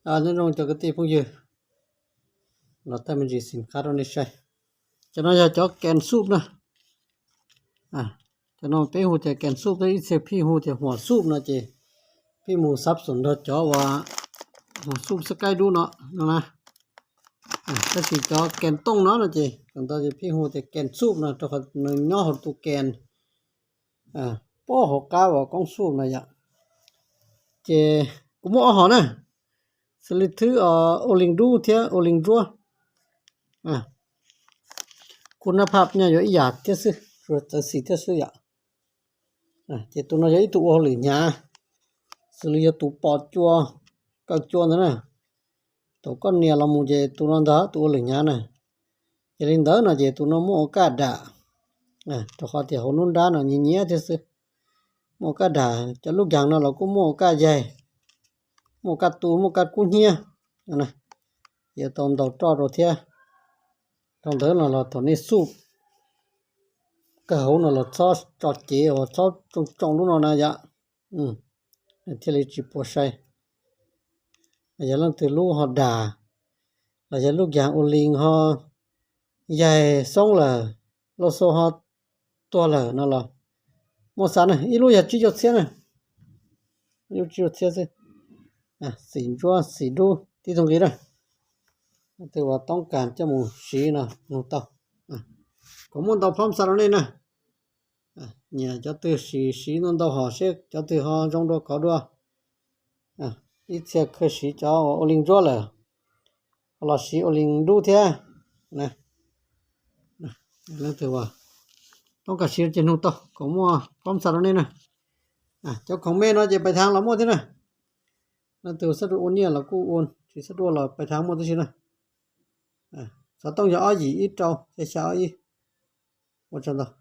Nyob zoo cov kwv tij phooj ywg, los thaij me ntsis xim qab rau nej saib. Cov no yog cov kèn súp na. Cov no peb hu tias kèn súp, tab ib txhia phij hu tias huam súp no ces phij mus xab xoom nrog cov uas huam súp xab kaib dub no no na. Tab sis cov kèn tooj no no ces thaum ntawd ces phij hu tias kèn súp no rau qhov nws nyob hauv tus kèn, pob hauv qab uas koob súp no yom. Ces kuv muaj ob hom na, xws li thwb ua leej dub thiab ua leej ntsuab. Kuv nab phaj nyob yuav ib yam thiab xwb, txawv xim thiab xwb yom. Ces tus no yog ib tug ua hauj lwm hnyav, xws li yog tus pom cua, kaw cua ntawd na. Thaum koj nias los mus ces tus no ntag tus ua lwm hnyav na. Ces li ntawd no ces tus no muaj ua kaj dam, rau qhov tias hauv nruab nrab no nyiav nyiav thiab xwb. Muaj ua kaj dam, cov lub gaas no los kuj muaj ua kaj yaig, muaj kaj tu, muaj kaj kub hnyiab. Yuav tau ntaus roj rau thiab. Rau ntawd no los thaum nej xuj kawg hauv no los txhob tso cev uas txhob tsoo tsoo lub no na yom, thiaj li tsis puas sai. Yog leej twg lub ho dam, los yog lub gaas ua leej ho yaig xoob lawm, lub xu ho tuag lawm no los muaj xav na, ib lub yog tsib caug txhiab na, ib lub tsib caug txhiab xwb. Xim ntsuab xim dub tib tug nqi na. Leej twg uas toob kas coj mus siv no nug tau. Kuv muaj ntau phab xa rau nej na. Nyiam cov twg siv siv ntau ntau hom seb cov twg ho zoo dua kov dua. Ib txhia khaws siv cov ua leej ntsuab lawm, ho los siv ua leej dub thiab. Leej twg uas toob kas siv ces nug tau, kuv muaj phab xa rau nej na. Cov khoom me no ces pais thav los muaj thiab na. Leej twg xab dua ua nyiaj los kuj ua, tsis xab dua los pais thav muaj tib si na. Xov tooj yog ob yim ib rau xya xya ob ib. Ua tsaug ntau.